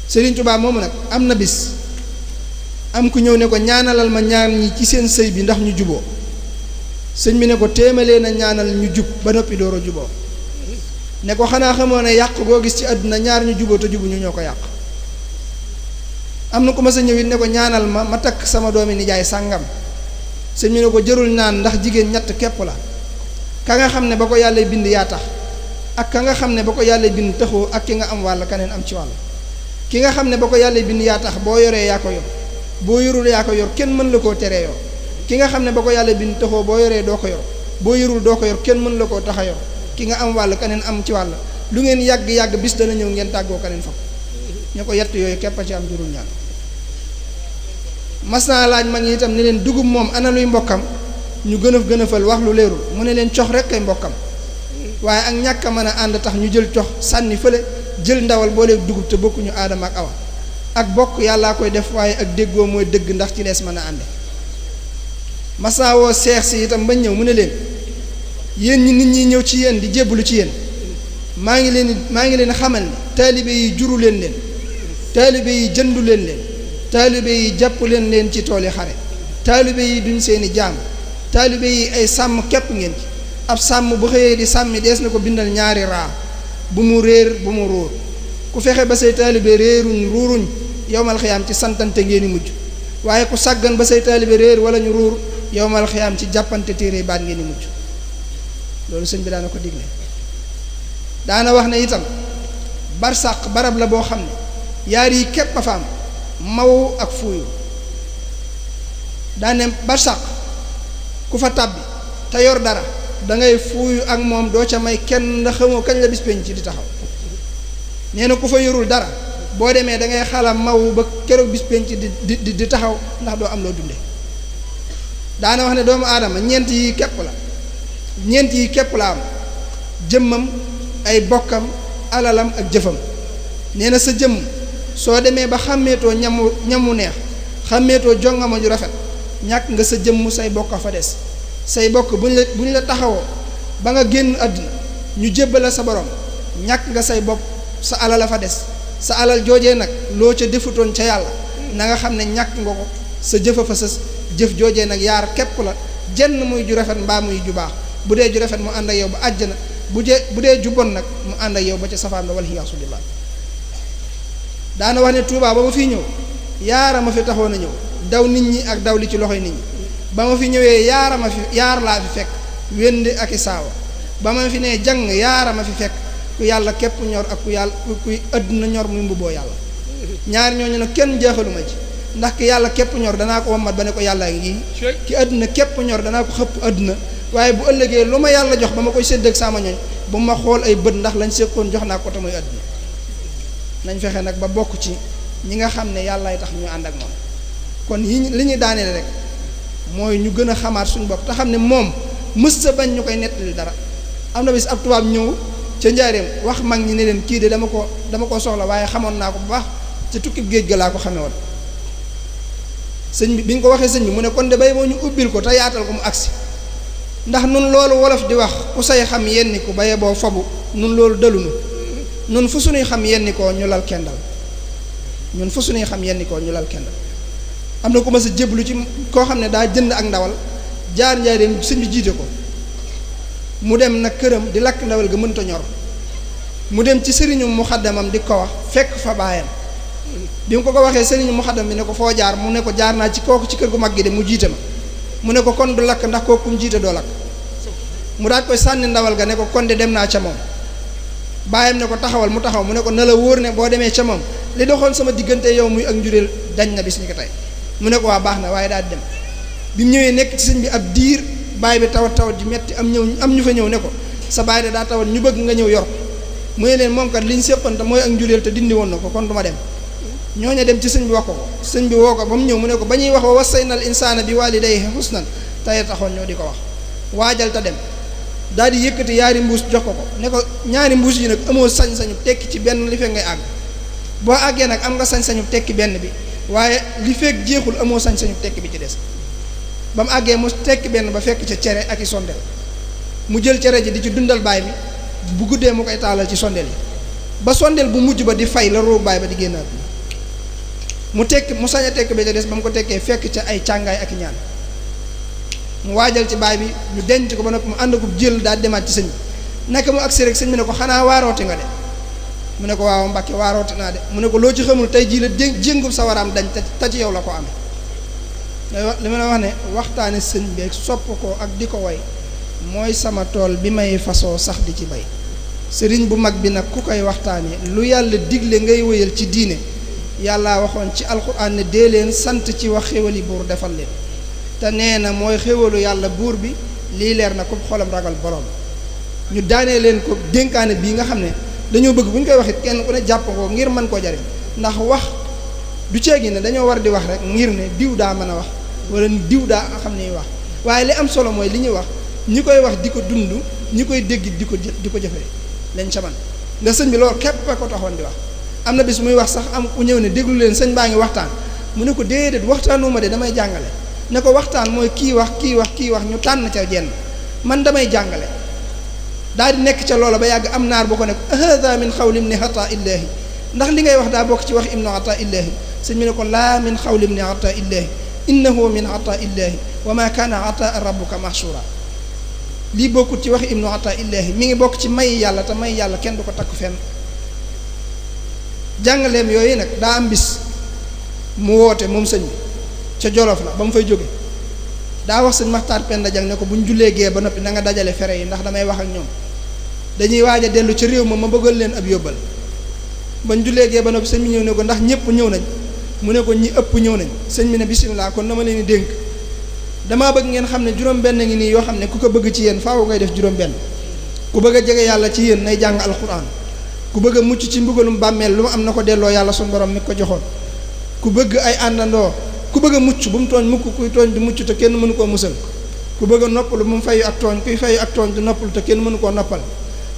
Sëriñ Tuubaa moomu nag am na bis am ku ñëw ne ko ñaanalal ma ñaar ñi ci seen sëy bi ndax ñu juboo sëñ bi ne ko téemalee na ñaanal ñu jub ba noppi door a juboo ne ko xanaa xamoo ne yàq goo gis ci àdduna ñaar ñu juboo te jubu ñu ñoo ko yàq am na ku ma sa ñëw it ne ko ñaanal ma takk sama doomi nijaay sàngam sëñ bi ne ko jërul naan ndax jigéen ñett képp la ka nga xam ne ba ko yàlla bind yaa tax ak ka nga xam ne ba ko yàlla bind taxoo ak ki nga am wàll keneen am ci wàll ki nga xam ne ba ko yàlla bind yaa tax boo yoree yaa ko yor boo yorul yaa ko yor kenn mën la koo teree yor ki nga xam ne ba ko yàlla bind taxoo boo yoree doo ko yor boo yorul doo ko yor kenn mën la koo tax a yor ki nga am wàll keneen am ci wàll lu ngeen yàgg-yàgg bis dana ñëw ngeen tàggoo keneen fa ñu ko yett yooyu képp a ci am jurul ñaan mas naa laaj mag ñi itam ne leen dugub moom ana luy mbokkam ñu gënëfal wax lu leerul mu ne leen cox rek kay mbokkam waaye ak ñàkk a mën a ànd tax ñu jël cox sànni fële jël ndawal booleeg dugub te bokkuñu aadama ak awa ak bokk yàllaa koy def waaye ak déggoo mooy dëgg ndax ci lees mën a ànde mas naa woo seex si itam ba ñëw mu ne leen yéen ñi nit ñi ñëw ci yéen di jébbalu ci yéen maa ngi leen xamal ni taalibe yi juru leen taalibe yi jëndu leen taalibe yi jàpp leen ci tooli xare taalibe yi duñ seeni jaam taalibe yi ay sàmm képp ngeen ci ab sàmm bu xëyee di sàmmi dees na ko bindal ñaari raa bu mu réer bu mu ruur ku fexe ba say taalibe réeruñ ruuruñ yowmal xiyaam ci santante ngeen di mujj waaye ku sàggan ba say taalibe réer wala ñu ruur yowmal xiyaam ci jàppante téere baat ngeen di mujj loolu sëñ bi daana ko digle daana wax ne itam barsàq barab la boo xam ne yaar yi képp a fa am maw ak fuuyu daane barsàq ku fa tàbbi te yor dara dangay fuuyu ak moom doo ca may kenn ndax xamoo kañ la bis penc ci di taxaw nee na ku fa yorul dara boo demee da ngay xalam maw ba keroog bis penc di taxaw ndax doo am loo dunde daana wax ne doomu aadama ñeent yi képp la am jëmmam ay bokkam alalam ak jëfam nee na sa jëmm soo demee ba xàmmeetoo ñamu neex xàmmeetoo jongama ju rafet ñàkk nga sa jëmm say bokk fa des say bokk bu ñu la taxawoo ba nga génn àdduna ñu jébbala sa borom ñàkk nga say bopp sa alal a fa des sa alal joojee nag loo ca defutoon ca yàlla na nga xam ne ñàkk nga ko sa jëfa fa sës jëf joojee nag yaar képp la jenn muy ju rafet mbaa muy ju baax bu dee ju rafet mu ànd ak yow ba àjjana bu dee ju bon nag mu ànd ak yow ba ca safaan ba wal hiyaasu billah daana wax ne Tuubaa ba ma fiy ñëw yaara ma fi taxoon a ñëw daw nit ñi ak daw li ci loxoy nit ñi ba ma fi ñëwee yaar laa fi fekk wénd ak i saawa ba ma fi nee jàng yaara ma fi fekk ku yàlla képp ñor ak kuy àdduna ñor muy mbubboo yàlla ñaar ñooñu nag kenn jeexaluma ci ndax ki yàlla képp ñor danaa ko wammat ba ne ko yàlla ngi ki àdduna képp ñor danaa ko xëpp àdduna waaye bu ëllëgee lu ma yàlla jox ba ma koy sédd ak sama ñooñ bu ma xool ay bët ndax lañ sekkoon jox naa ko te muy àdduna nañ fexe nag ba bokk ci ñi nga xam ne yàllaay tax ñu ànd ak moom kon li ñuy daaneel rek mooy ñu gën a xamaat suñu bopp te xam ne moom mës sa bañ ñu koy nettali dara am na bis ab tubaab ñëw ca njaareem wax mag ñi ne leen kii de dama ko soxla waaye xamoon naa ko bu baax ca tukki géej ga laa ko xamee woon sëñ bi ñu ko waxee sëñ bi mu ne kon de bay moo ñu ubbil ko te yaatal ko mu agsi ndax nun loolu wolof di wax ku say xam yenni ko baye boo fabu nun loolu dalunu nun fu suñuy xam yenni koo ñu lal kendal ñun fu suñuy xam yenni koo ñu lal kendal am na ku ma sa jéblu ci koo xam ne daa jënd ak ndawal jaar njaareem sëñ bi jiite ko mu dem nag këram di lakk ndawal ga mënta ñor mu dem ci sëriñu muxaddamam di ko wax fekk fa baayam bi mu ko waxee sëriñu muxaddam bi ne ko foo jaar mu ne ko jaar naa ci kooku ci kër gu mag gi de mu jiite ma mu ne ko kon du lakk ndax kooku mu jiite doo lakk mu daat koy sànni ndawal ga ne ko kon de dem naa ca moom baayam ne ko taxawal mu taxaw mu ne ko na la wóor ne boo demee ca moom li doxoon sama diggante yow muy ak njureel dañ na bis ni ko tey mu ne ko waa baax na waaye daal di dem bi mu ñëwee nekk ci sëñ bi ab diir baay bi tawat ji metti am ñu fa ñëw ne ko sa baay de daa tawat ñu bëgg nga ñëw yor mu ne leen moom kat liñ séqoon te mooy ak njureel te dindi woon na ko kon du ma dem ñooña dem ci sëñ bi wax ko sëñ bi woo ko ba mu ñëw mu ne ko ba ñuy wax wa wasaynal insaana bi waalidayhi husnan tey taxoon ñoo di ko wax waajal te dem daal di yëkkati yaari mbuus jox ko ne ko ñaari mbuus yi nag amoo sañ-sañu tekki ci benn li fekk ngay àgg boo àggee nag am nga sañ-sañu tekki benn bi waaye li fekk jeexul amoo sañ-sañu tekki bi ci des ba mu àggee mu tekki benn ba fekk ca cere ak i sondel mu jël cere ji di ci dundal baay bi bu guddee mu koy taalal ci sondel yi ba sondel bu mujj ba di fay la roo baay ba di génnaat mu tekk mu sañ a tekk ba ca des ba mu ko tekkee fekk ca ay càngaay ak ñaan mu waajal ci baay bi ñu denc ko ba noppi mu ànd ko jël daal demaat ci sëñ bi nekk mu agsi rek sëñ bi ne ko xanaa waarooti nga de mu ne ko waaw Mbàkke waarooti naa de mu ne ko loo ci xamul tey jii la jéngub sa waraam dañ te ci yow la ko amee li ma la wax ne waxtaane sëñ bi ak sopp ko ak di ko way mooy sama tool bi may fasoo sax di ci bay sëriñ bu mag bi nag ku koy waxtaane lu yàlla digle ngay wéyal ci diine yàlla waxoon ci alxuraan ne dee leen sant ci wax xéwali buur defal leen te nee na mooy xéwalu yàlla buur bi lii leer na ko xolam ragal borom ñu daanee leen ko dénkaane bii nga xam ne dañoo bëgg bu ñu koy wax it kenn ku ne jàpp ko ngir mën koo jariñ ndax wax du ceegi ne dañoo war di wax rek ngir ne diw daa mën a wax wala diw daa xam ne wax waaye li am solo mooy li ñuy wax ñi koy wax di ko dund ñi koy dégg di ko jëfee lañ ca man ndax sëñ bi loolu képp a ko taxoon di wax am na bis muy wax sax am ku ñëw ne déglu leen sëñ baa ngi waxtaan mu ne ko déedéet waxtaanuma de damay jàngale ne ko waxtaan mooy kii wax ñu tànn ca jenn man damay jàngale daal di nekk ca loola ba yàgg am naar bu ko nekk hada min xawli ibni ata illahi ndax li ngay wax daa bokk ci wax ibnu ata illahi sëñ bi ne ko laa min xawli ibni ata illahi innahu min ata illahi wa ma kaana ata rabbuka mahsura lii bokkut ci wax ibnu ata illahi mi ngi bokk ci may yàlla te may yàlla kenn du ko takk fenn jàngaleem yooyu nag daa am bis mu woote moom sëñ bi ca Jolof la ba mu fay jóge daa wax sëñ Maxtaar Penda Jang ne ko bu ñu jullee gee ba noppi na nga dajale fere yi ndax damay wax ak ñoom dañuy waaj a dellu ca réew ma bëggal leen ab yóbbal ba ñu jullee gee ba noppi sëñ bi ñëw ne ko ndax ñëpp ñëw nañ mu ne ko ñi ëpp ñëw nañ sëñ bi ne bisimilah kon dama leen di dénk damaa bëgg ngeen xam ne juróom-benn ngi nii yoo xam ne ku ko bëgg ci yéen faaw ngay def juróom-benn ku bëgg a jege yàlla ci yéen nay jàng alxuraan ku bëgg a mucc ci mbugalum bàmmeel lu mu am na ko delloo yàlla suñu borom mi ko joxoon ku bëgg ay àndandoo ku bëgg a mucc bu mu tooñ mukk kuy tooñ du mucc te kenn mënu koo musal ku bëgg a noppalu bu mu fayu ak tooñ kuy fayu ak tooñ du noppalu te kenn mënu koo noppal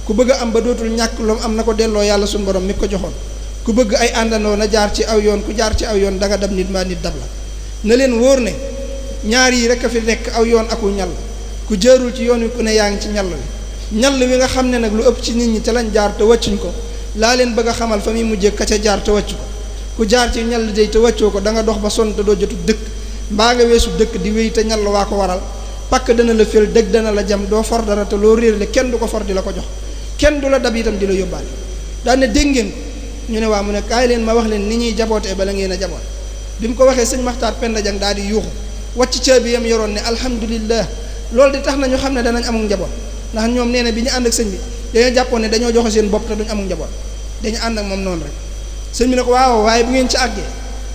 ku bëgg a am ba dootul ñàkk lu mu am na ko delloo yàlla suñu borom mi ko joxoon ku bëgg ay àndandoo na jaar ci aw yoon ku jaar ci aw yoon danga dab nit mbaa nit dab la na leen wóor ne ñaar yi rek a fi nekk aw yoon aku ñal ku jaarul ci yoon wi ku ne yaa ngi ci ñal wi ñal wi nga xam ne nag lu ëpp ci nit ñi ca lañ jaar te wàccuñ ko laa leen bëgg a xamal fa muy mujjee ka ca jaar te wàccu ko ku jaar ci ñal day te wàccoo ko da nga dox ba sonn te doo jotu dëkk mbaa nga weesu dëkk di wéy te ñal waa ko waral pakk dana la fel dëgg dana la jam doo for dara te loo réerle kenn du ko for di la ko jox kenn du la dab itam di la yóbbaale daan ne dégg ngeen ñu ne waa mu ne kaay leen ma wax leen ni ñuy jabootee bala ngeen a jaboot bi mu ko waxee sëñ Maxtaar Penda Jang daal di yuuxu wàcc caabi yam yoroon ne alhamdulillah loolu di tax na ñu xam ne danañ amul njaboot ndax ñoom nee na bi ñu ànd ak sëñ bi dañoo jàppoon ne dañoo joxe seen bopp te duñ amul njaboot dañu ànd ak moom noonu rek sëñ bi ne ko waaw waaye bu ngeen ci àggee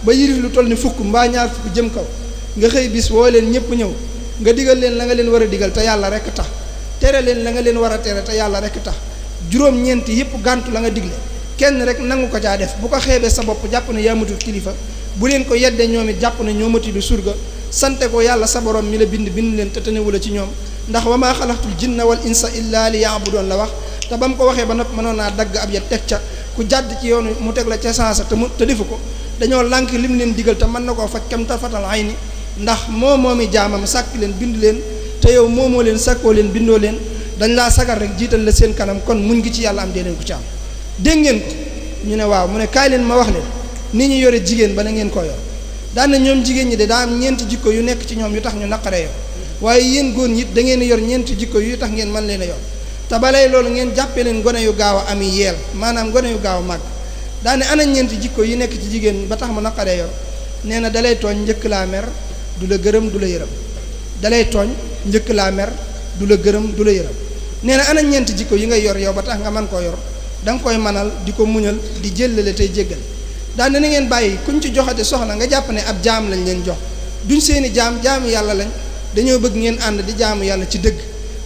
ba yirif lu toll ni fukk mbaa ñaar fukk jëm kaw nga xëy bis woo leen ñëpp ñëw nga digal leen la nga leen war a digal te yàlla rek tax tere leen la nga leen war a tere te yàlla rek tax juróom-ñeent yëpp gàntu la nga digle kenn rek nangu ko caa def bu ko xeebee sa bopp jàpp ne yaa matul kilifa bu leen ko yeddee ñoom it jàpp ne ñoo mati du surga sante ko yàlla sa borom mi la bind leen te tënewula ci ñoom ndax wa maa xalaqtul jinna wal insa illa li ya'budun la wax te ba mu ko waxee ba noppi mënoon naa dagg ab ya teg ca ku jàdd ci yoonu mu teg la ca sansa te defu ko dañoo lànk lim leen digal te mën na koo faj kam tarfatal ay ni ndax moomi jaamam sàkk leen bind leen te yow moomoo leen sàkkoo leen bindoo leen dañ laa sagar rek jiital la seen kanam kon muñ gi ci yàlla am dee leen ko ci am dégg ngeen ko ñu ne waaw mu ne kaay leen ma wax leen ni ñu yore jigéen ba na ngeen koo yor daan na ñoom jigéen ñi de daa am ñeenti jikko yu nekk ci ñoom yu tax ñu naqaree yor waaye yéen góor ñi da ngeen yor ñeenti jikko yu tax ngeen mën leen a yor te balay loolu ngeen jàppee leen gone yu gaaw a ami yeel maanaam gone yu gaaw a màgg daane ana ñeenti jikko yi nekk ci jigéen ba tax mu naqaree yor nee na dalay tooñ njëkk laa mer du la gërëm du la yërëm dalay tooñ njëkk laa mer du la gërëm du la yërëm nee na ana ñeenti jikko yi ngay yor yow ba tax nga mën koo yor da nga koy manal di ko muñal di jëllale tey jéggal daane na ngeen bàyyi kuñ ci joxate soxna nga jàpp ne ab jaam lañ leen jox duñ seeni jaamu yàlla lañ dañoo bëgg ngeen ànd di jaamu yàlla ci dëgg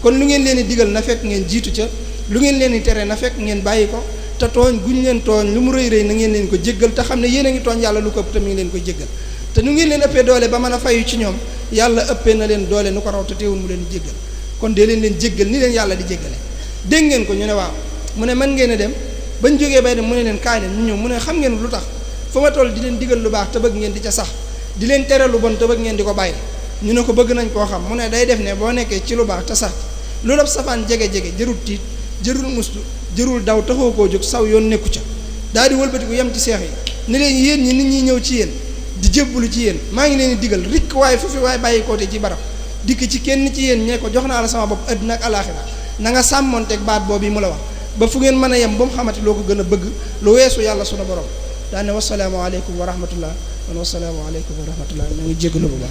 kon lu ngeen leen di digal na fekk ngeen jiitu ca lu ngeen leen di tere na fekk ngeen bàyyi ko te tooñ guñ leen tooñ lu mu rëy rëy na ngeen leen ko jéggal te xam ne yéen a ngi tooñ yàlla lu ko ëpp te mi ngi leen koy jéggal te nu ngeen leen ëppee doole ba mën a fayu ci ñoom yàlla ëppee na leen doole nu ko raw te teewul mu leen di jéggal kon dee leen jéggal ni leen yàlla di jéggale dégg ngeen ko ñu ne waaw mu ne mën ngeen a dem bañ jógee bay dem mu ne leen kaay leen ñu ñëw mu ne xam ngeen lu tax fa ma toll di leen digal lu baax te bëgg ngeen di ca sax di leen tere lu bon te bëgg ngeen di ko bàyyi ñu ne ko bëgg nañ koo xam mu ne day def ne boo nekkee ci lu baax te sax loolu ab safaan jege-jege jërul tiit jërul mustu jërul daw taxoo koo jóg saw yoon nekku ca daal di wëlbatiku yem ci seex yi ne leen yéen ñi nit ñi ñëw ci yéen di jébbalu ci yéen maa ngi leen di digal rikk waaye fu fi waaye bàyyi koote ci barab dikk ci kenn ci yéen ñee ko jox naa la sama bopp àddina ak alaaxira na nga sàmmonteeg baat boobu yi mu la wax ba fu ngeen mën a yem ba mu xamante loo ko gën a bëgg lu weesu yàlla sunu borom daane wasalaamu aleykum wa rahmatullah man wasalaamu aleykum wa rahmatullah ñu ngi jégalu bu baax